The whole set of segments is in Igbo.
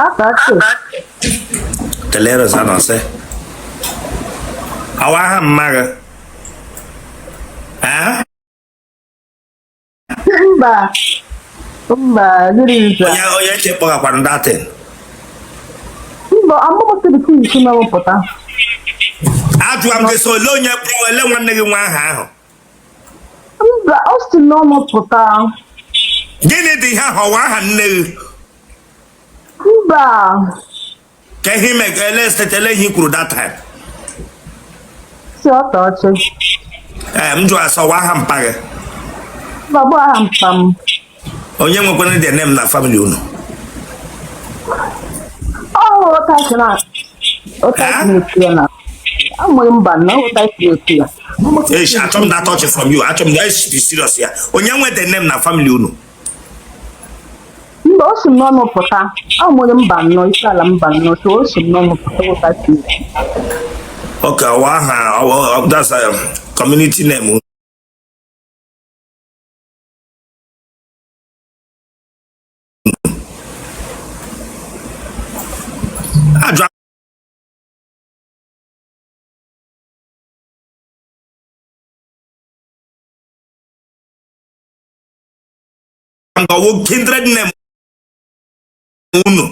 Ọtachi. Kelee Rosanna sị ọ wụ aha mma gị. Eh? Mba. Mba, gịnị sir? Onye onye che kpọgakwara that thing. Mba, amụmụsị dị isi na-ewepụta. Ajụwa m gị sị ole onye kpọrọ ele nwanne gị nwa aha ahụ. Mba, o si n'ọnụ pụta. Gịnị dị ihe ahụ ọ wụ aha nne gị? Mba. Ka ihe ime ele state ele ihe i kwuru that time. Si ọta ọchị. Ee, m jụọ asị ọ wụ aha mpa gị. Mba, bụ aha mpa m. Onye nwekwana the name na family unu? Ọ ọtachi na ọtachi na-eti ya na. Amụghị mba na ọtachi na-eti ya. Eish, achọ m that touch from you. Achọ m eish, be serious ya. Onye nwe the name na family unu? Mba, o si m n'ọnụ pụta. Amụghị mba nnọọ, isi ala mba nnọọ, so o si m n'ọnụ pụta ọtachi. Okay, ọ wụ aha, that's a community name. Ajụ m ọ wụ kindred name unu.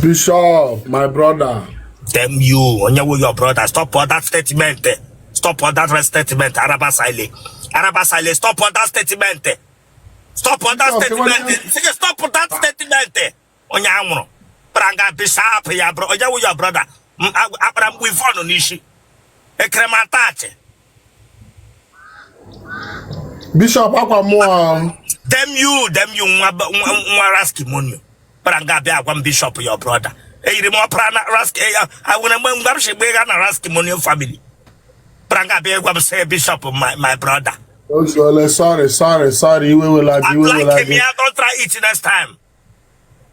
Bishop, my brother. Damn you, onye wụ your brother. Stop all that statement. Stop all that statement. Araba Sile. Araba Sile, stop all that statement. Stop all that statement. Stop that statement. Onye anwụrụ. Pranga bishop ya bro. Onye wụ your brother. Akpara m weave-on n'isi. Ekere m attach. Bishop akwa mụọ. Damn you, damn you nwa nwa raskimonio. Pranga bịa agwa m bishop your brother. Eyiri m ọpara na raski ya. Awụna mgbe mgbe m si gbe na raskimonio family. Pranga bịa gwa m say bishop my brother. Ozuole, sorry, sorry, sorry, iwe wela gị, iwe wela gị. Ya, don't try it next time.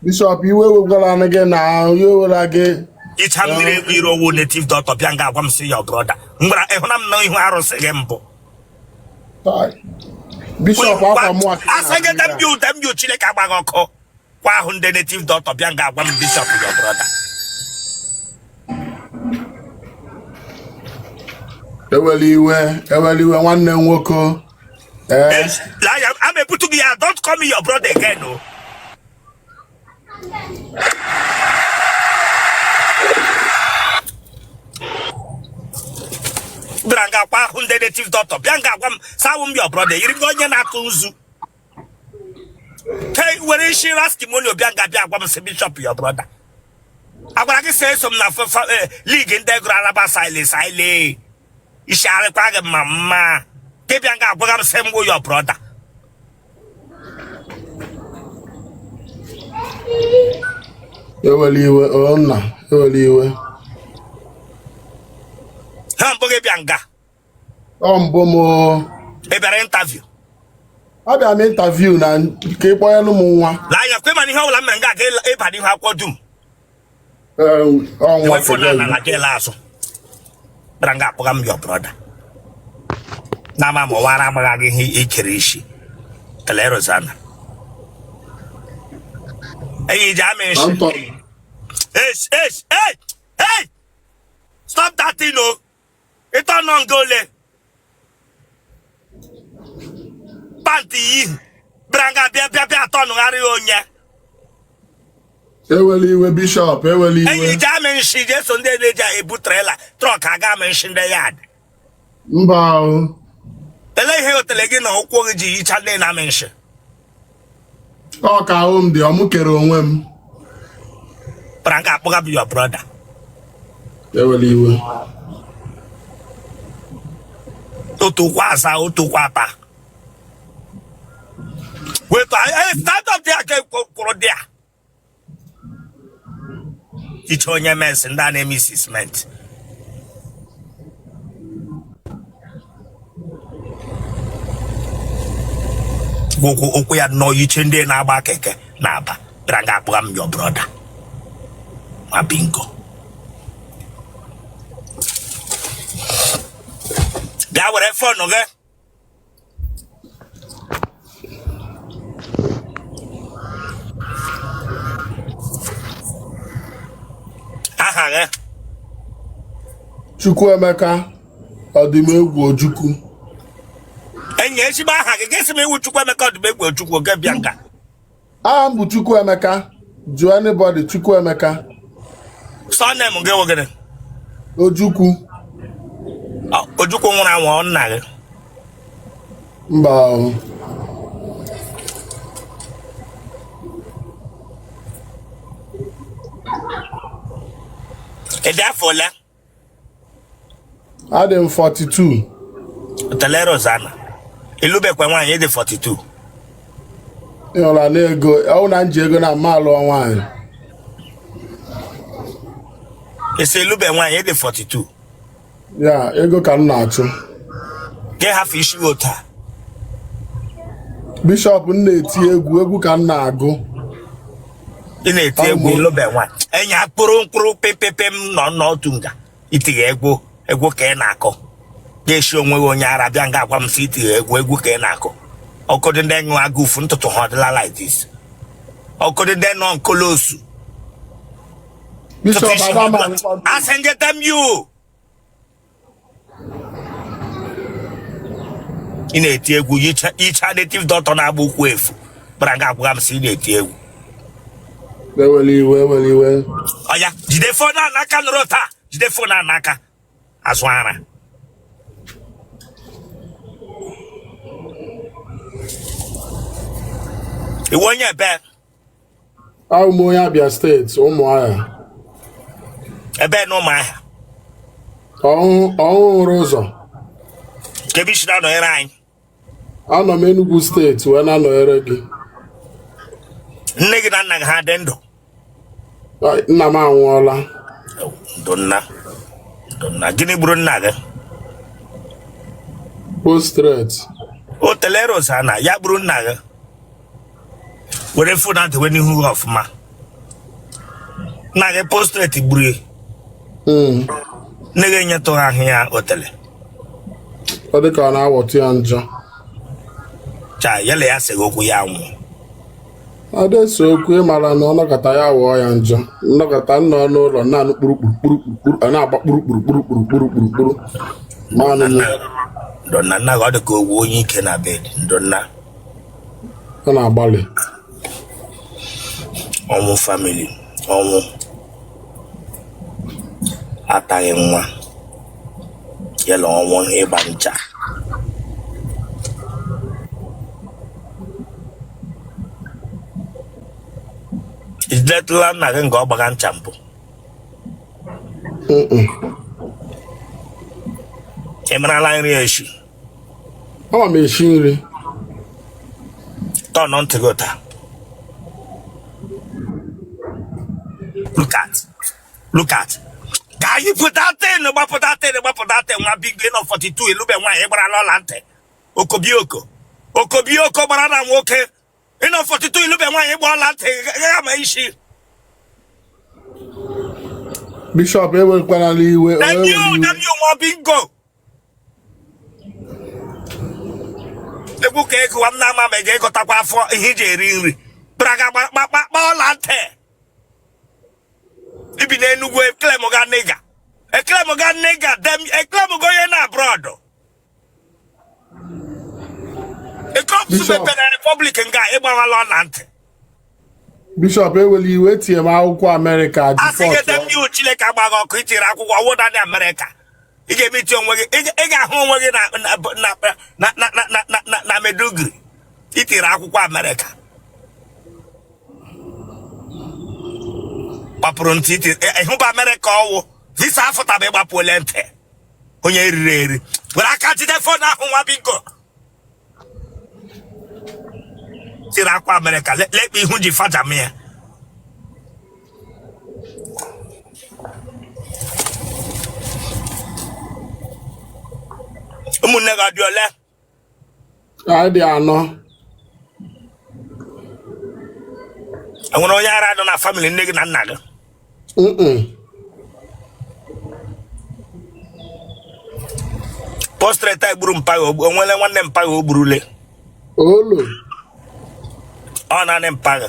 Bishop, iwe wekwala gị na iwe wela gị. Ịcha mmiri egwu iro owu native doctor bịa nga agwa m sị your brother. M gwara ịhụna m na ihu arụsị gị mbụ. Bishop, akwa mụ asị gị damn you, damn you, Chineke agba gị ọkụ. Kwa ahụ ndị native doctor bịa nga agwa m bishop your brother. Ewela iwe, ewela iwe nwanne m nwoke. Ee. Ama ebutu gị ya, don't call me your brother again o. Bịara nga akwa ahụ ndị native doctor bịa nga agwa m sị awụ m your brother yiri gị onye na-atụ nzu. Ke were isi raskimonio bịa nga bịa agwa m sị bishop your brother. Agwara gị sị eso m na league ndị gụrụ araba saile saile isi arịkwa gị mma mma ka ị bịa nga agwaga m sị m wụ your brother. Ewela iwe, o nna, ewela iwe. Ha mbụ gị bịa nga? Ọ mbụ m o. Ị bịara interview? Abịa m interview na ka ị kpọnyelụ m nwa. Lee anya kwe, mana ihe ọbụla m mere nga ga ịba n'ihu akwụkwọ dum. Ee, ọ nwa. Enwe phone na ala gị azụ bịara nga akpọga m your brother na ama ma ọwara amaghị gị ihe ikere isi tele Rosanna enyi ji amị nshi. Hey, hey, hey, hey! Stop that thing, o! Ịtọ nọ nga ole pant yi bịara nga bịa bịa bịa atọ nụgharị onye. Ewela iwe, Bishop, ewela iwe. Enyi ji amị nshi ji eso ndị na-eji ebu trailer truck aga amị nshi ndị yard. Mba o. Ele ihe otele gị na ụkwụ gị ji yicha ndị na-amị nshi? Ọ ka ahụ m dị, ọ mụ kere onwe m. Bịara nga akpọga bụ your brother. Ewela iwe. Otu ụkwụ asa, otu ụkwụ ata. Wait, stand up there ka kwụrụ there. Iche onye mens ndị a na-eme isi cement. Ụkwụ ụkwụ ya nọ iche ndị na-agba keke na-aba bịara nga akpụga m your brother ma bingo bịa were phone gị. Aha gị? Chukwuemeka Ọdịmegwu Ojukwu. Enyi, ezigbo aha gị gị sị m iwu Chukwuemeka Ọdịmegwu Ojukwu oge bịa nga. Aha m bụ Chukwuemeka. Jụọ anybody, Chukwuemeka. Surname gị wụ gịnị? Ojukwu. Ojukwu nwụrụ anwụ, ọ nna gị? Mba o. Ị dị afọ ole? Adị m 42. Tele Rosanna, ịlụbekwa nwaanyị, ị dị 42? Ịhụla na ego ọ na m ji ego na mma alụọ nwaanyị. Ị sị ịlụbe nwaanyị, ị dị 42? Ya, ego ka m na-achụ. Gị hafụ isi gị otu a. Bishop, m na-eti egwu, egwu ka m na-agụ. Ị na-eti egwu, ịlụbe nwaanyị. Enyi, akpụrụ mkpụrụ pepepe m nọ n'otu nga itighe egwu, egwu ka ị na-akụ ga-esi onwe gị onye ara bịa nga agwa m sị itighe egwu, egwu ka ị na-akụ. Ọkụdị ndị ṅụ agụfu ntụtụ ha ọdịla like this. Ọkụdị ndị nọ nkolosu. Bishop, asị nje damn you. Ị na-eti egwu yicha native doctor na-agba ụkwụ efu bara nga agwa m sị ị na-eti egwu. Ewela iwe, ewela iwe. Ọya, jide phone a n'aka, nụrụ taa, jide phone a n'aka, azụ ara. Ị wụ onye ebe? Abụ m onye Abia State, Ụmụahịa. Ebe na Ụmụahịa? Ọhụụ hụrụ ụzọ. Kebe isi na-anọnyere anyị? Anọ m Enugu State wee na-anọnyere gị. Nne gị na nna gị ha dị ndụ? Nna m anwụọla. Ndụ nna, ndụ nna. Gịnị gburu nna gị? Prostate. O tele Rosanna ya gburu nna gị. Were phone adịwe n'ihu gị ọfụma. Nna gị prostate gburu ya? Nne gị enyetụghị ahụ ya otele? Ọ dị ka ọ na-awọtụ ya njọ. Cha yele ya sịghị okwu ya nwụọ. Adịso okwu, ịmara na ọ nọkọta ya wụọ ya njọ. Nnọkọta nnọ n'ụlọ naanị kpurukpuru kpurukpuru, ọ na-agba kpurukpuru kpurukpuru kpurukpuru kpuru. Manụ m. Ndụ nna nna gị, ọ dị ka owu onye ike na bed. Ndụ nna. Ọ na-agbalị. Ọnwụ family, ọnwụ ataghị nwa yela, ọnwụ ịgba ncha. Ijidetụla nna gị nga ọ gbaga ncha mbụ? Mm-mm. Ị marala nri eshi? Ama m esi nri. Tọnụ ntị gị ụta. Look at, look at. Ka anyị pụta ten, gbapụta ten, gbapụta ten. bingo. Ịnọ 42, ịlụbe nwaanyị, ịgbarala ọla ntị. Okobioko, okobioko gbara na nwoke. Ịnọ 42, ịlụbe nwaanyị, ịgba ọla ntị, gaghị ma isi. Bishọp, ewekwanala iwe. Damn ewela you, iwe. Damn you, nwa bingo. Egwu ka ego m na-ama ma ị ga-egotakwa afọ ihe iji eri nri. Braga gba ọla ntị. Ibi n'Enugwu, eklem ga nigga. Eklem ga nigga, dem eklem ga onye na abroad. Ekọpụ Bishop. mepere Republic nga ịgbawala ọla ntị. Bishọp, ewela iwe, etinye m akwụkwọ Amerịka. A sị gị Dipọt. Dem you, Chineke agbaghị ọkụ. Itiri akwụkwọ ọwụ naanị Amerịka. Ị ga-emeti onwe gị, ị ga-ahụ onwe gị na na na na na na na na na Maiduguri. Itiri akwụkwọ Amerịka, gbapụrụ ntị. Iti ịhụba Amerịka, ọwụ visa afụtaba, ịgbapụole ntị. Onye eriri eri were aka jide phone ahụ. Nwa bingo tiri akwa Amerịka, lekpe ihu ji fajam ya. Ụmụnne gị ọ dị ole? Anyị dị anọ. Enwere onye ara nọ na family nne gị na nna gị? Mm-mm. Prostate egburu mpa gị, o nwere nwanne mpa gị o gburule? Olo. Ọ naanị mpa gị.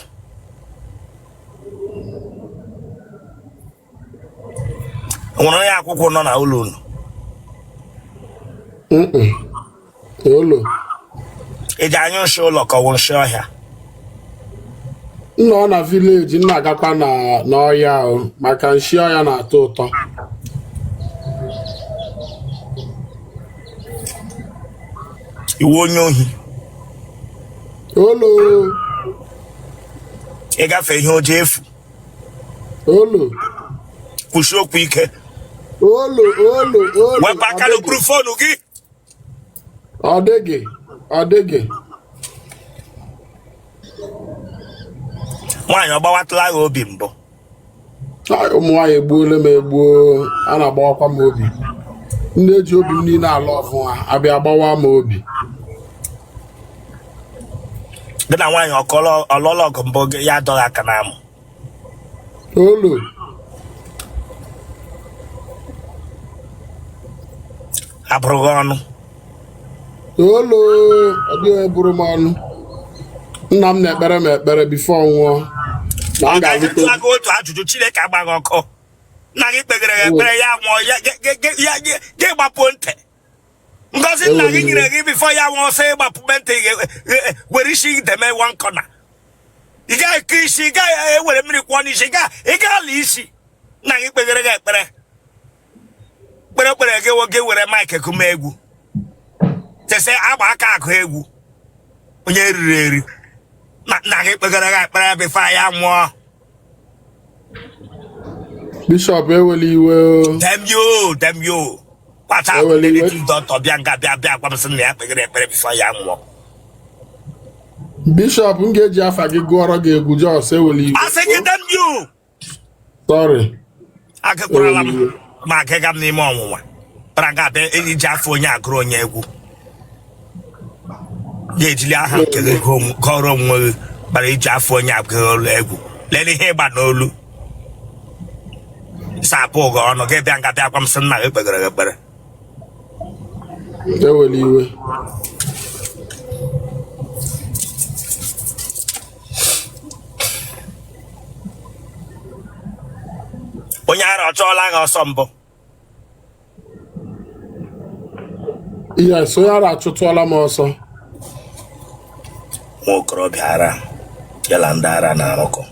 Enwere onye akwụkwọ nọ na ụlọ unu? Mm-mm. Olo. Eji anyụ nshi ụlọ ka ọ wụ nshi ọhịa? Nọ na village, m na-agakwa na n'ọhịa o, maka nshi ọhịa na-atọ ụtọ. Iwu onye ohi? Olo. Ịgafe ihe ojii efu? Olo. Kwụsị okwu ike. Olo, olo, olo. Wepụ aka n'okpuru phone gị. Ọ dịghị, ọ dịghị. Nwaanyị ọ gbawatụla gị obi mbụ? Ai, ụmụ nwaanyị egbuola m egbuo. A na-agbawakwa m obi. Ndị eji obi m niile ala ọfụma abịa gbawa m obi. Gị na nwaanyị ọkọlọ ọlụọla ọgụ mbụ gị, ya adọghị aka n'amụ? Olo. Abụrụ gị ọnụ? Olo, ọ dịghị onye bụrụ m ọnụ. Nna m na-ekpere m ekpere before nwụọ na m ga-alụta. Ga-ajụ gị otu ajụjụ. Chineke agbaghị ọkụ. Nna gị kpegere ya ekpere, ya nwụọ, ya gị gbapụ ntị. Ngozi nna gị nyere gị before ya nwụọ, sị ịgbapụ ntị, were isi deme one corner. Ị gaghị eke isi, ị gaghị ewere mmiri kwụọ n'isi, ị gaghị ala isi. Nna gị kpegere gị ekpere, kpere kpere gị gị were mic gụma egwu, chese agba aka agụ egwu. Onye eriri eri na nna gị kpegere gị ekpere before ya nwụọ. Bishọp, ewela iwe o. Damn you, damn you. Kpacha. Ewela iwe. Native doctor bịa nga, bịa bịa gwa m sị na ya kpegere ekpere before ya nwụọ. Bishọp, m ga-eji afa gị gụọrọ gị egwu. Just ewela iwe. Asị gị damn you. Sorry. Agụkwarala m. Ewela iwe. Ma agịga m n'ime ọnwụnwa bara nga abịa iji afọ onye agụrụ onye egwu ga-ejili aha nke gị gụọrọ onwe gị, bara iji afọ onye agụrụ egwu. Lelee ihe ịgba n'olu sapụ gị ọnụ gị, bịa nga bịa gwa m sị nna gị kpegere gị ekpere. Ewela iwe. Onye ara ọ chọọla gị ọsọ mbụ? Yes, onye ara achụtụọla m ọsọ. Nwa okorobịa ara yala ndị ara na-arụkọ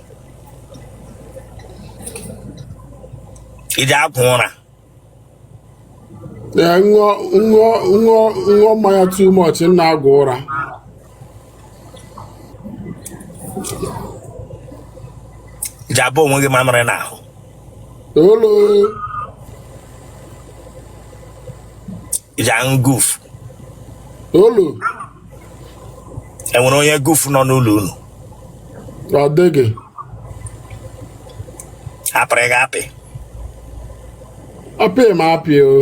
iji agwụ ụra? Ee, ṅụọ ṅụọ ṅụọ ṅụọ mmanya too much, m na-agwụ ụra. Iji abụ onwe gị mamịrị n'ahụ? Olo. Iji aṅụ guf? Olo. Enwere onye guf nọ n'ụlọ unu? Ọ dịghị. Apịrị gị apị? Apị m apị o.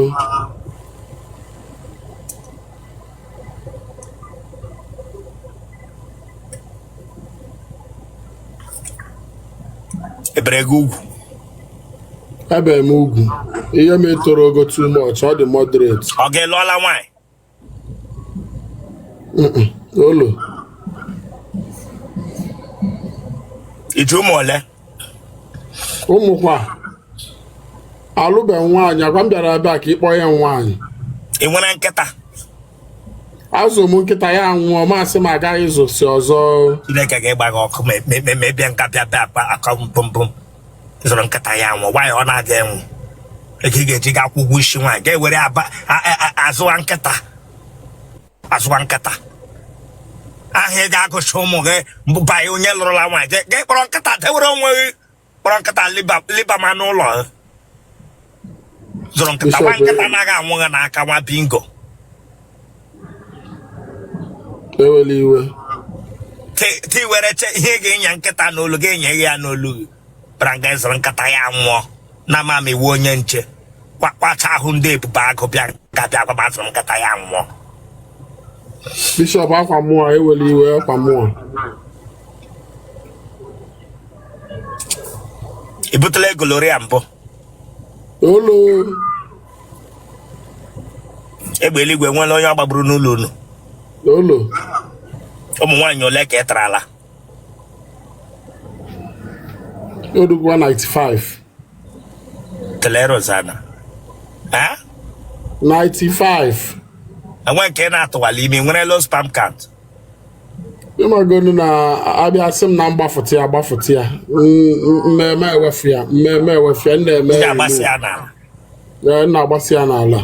Ebere gị ugwu? Ebe m ugwu, ihe m etoro ogo too much, ọ dị moderate. Ọ ga-elụọla nwaanyị? Olo. I ji ụmụ ole? Ụmụkwa alụbeghị nwaanyị, agwa m bịara ebe a ka ị kpọọ ya nwaanyị. Ị nwere nkịta? Azụ m nkịta, ya anwụọ, m asị m agaghị ịzụsi ọzọ. Chineke ga-ịgba gị ọkụ ma bịa nka bịa bịa aka mbụmbụm zụrụ nkịta ya nwụọ. Nwaanyị ọ na-aga enwu ego ị ga-eji ga akwụ ụgwọ isi nwaanyị ga-ewere azụwa nkịta, azụwa nkịta ahụ ị ga-agụcha ụmụ gị banye onye lụrụla nwaanyị ga kpọrọ nkịta dewere onwe gị, kpọrọ nkịta liba ma n'ụlọ zụrụ nkịta nwa nkịta anaghị anwụ gị n'aka nwa bingo. Ewela iwe. Ti were che ihe ị ga-enye nkịta n'olu ga-enye ya n'olu gị bara nga zụrụ nkịta ya nwụọ na mama iwu onye nche kwakwacha ahụ ndị ebube agụ bịa ga bịa gwa m azụrụ nkịta ya nwụọ. Bishọp, akwa mụọ, ewela iwe, akwa mụọ. I butela gonorrhea mbụ? Olo. Egbe eluigwe nwere onye ọ gbagburu n'ụlọ unu? Olo. Ụmụ nwaanyị ole ka ị tarala? Odugwa 95. Kelee Rosanna. Eh? 95. Enwe nke ị na-atụwala ime, nwere low sperm count? Ịmagonu na abịa sị m na mgbafụta ya gbafụta ya mmemme ewefu ya mmemme ewefu ya na-eme Ị ga-agbasi ya n'ala. Ee, na-agbasi ya n'ala.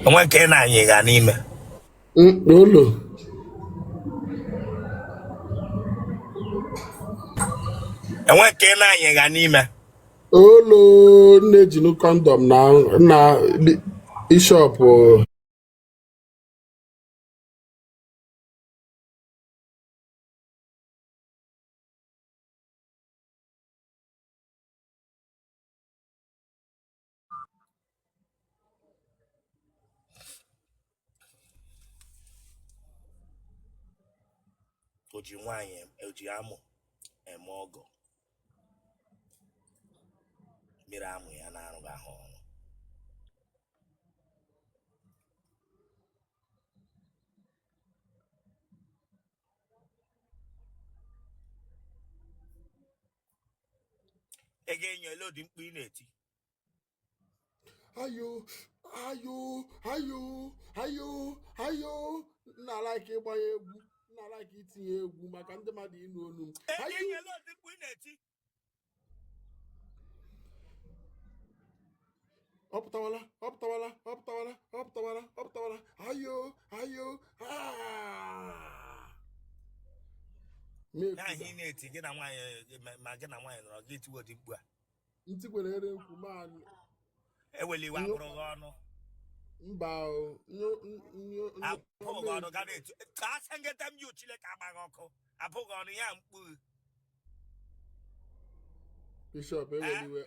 Enwe nke ị na-anyị ga n'ime? Olo. Enwe nke ị na-anyị ga n'ime? Olo, na-ejinu condom na na bishọp. O ji nwaanyị o ji amụ eme ọgọ mmiri amụ ya na-arụghị ahụ ọrụ. Ị ga-enyo ele ụdị mkpu ị na-eti. Ayo, ayo, ayo, ayo, ayo. Nna like ịgbanye egwu, nna like itinye egwu maka ndị mmadụ ịnụ olu m. Ị Ayo. ga-enyo ele ụdị mkpu ị na-eti. Ọ pụtawala, ọ pụtawala, ọ pụtawala, ọ pụtawala, ọ pụtawala. Ayo, ayo, ah! Ya ahụ ị na-eti gị na nwaanyị ma gị na nwaanyị nọrọ gị tiwe ụdị mkpu a. Ntikwere ere nkwu ma Eweli iwe abụrụ gị ọnụ. Mba o, nyo nyo. Abụghị gị ọnụ ga na-eti ka a sị ngeta m yi Chineke agbaghị ọkụ abụghị ọnụ ya mkpu. Bishọp, eweli iwe,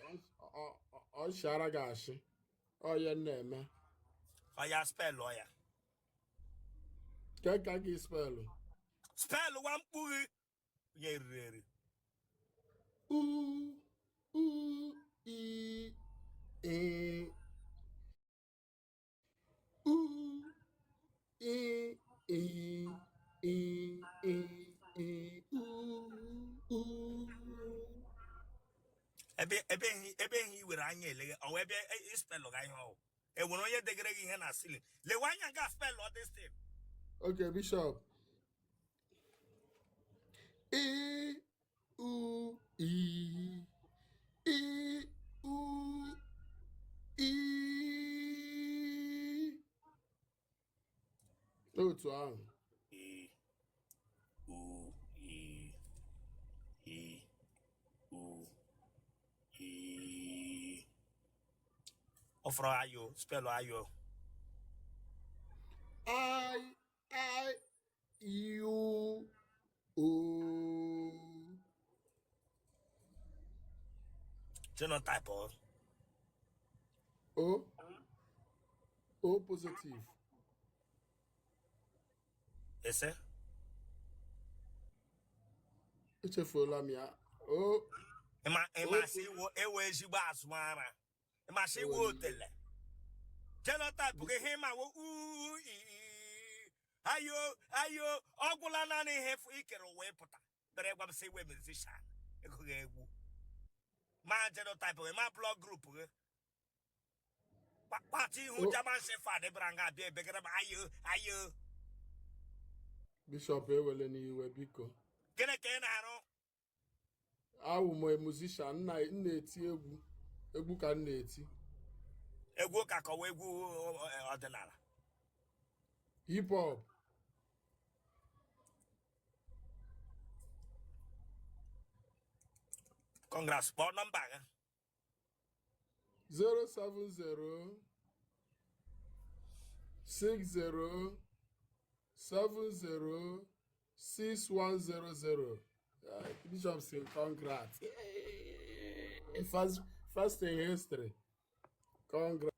ọ chịara gị ashị ọ ya na-eme. Ọ ya spelụ ya. Ke ka gị spelụ? Spelụ wa mkpu gị nye eriri eri. U u i e u e e e e e u u. Ebe ebe ebe ihe i were anya eleghe ọ ebe ị spelụ ga ihe ọwụ enwere onye degere gị ihe na ceiling lewe anya ga spelụ ọ this thing. Okay, Bishop. E U I I U I. Otu ahụ. E U I I U I. Ọ fọrọ ayo, spelụ ayo. I I U O. Genotype ọ? O O positive. Ese? Echefuola m ya. O Ịmasị ewe ezigbo azụ ara, ịmasị iwe otele genotype gị, ihe ịma wo uu ayo ayo, ọ gwụla. Naanị ihe ikere ụwa ịpụta bere gwa m sị iwe musician ego gị egwu ma genotype gị, ma blood group gị, kpata ihu German Shepherd bịara nga abịa ebegara m ayo ayo. Bishop, ewele n'iwe, biko. Gịnị ka ị na-arụ? Awụ m a musician, m na-eti egwu, egwu ka m na-eti. Egwu ụka kọwa egwu ọdịnala? Hip hop. Congrats. Kpọọ nọmba gị. 070 60 70 6100. Bishop say congrats. First, first in history. Congrats.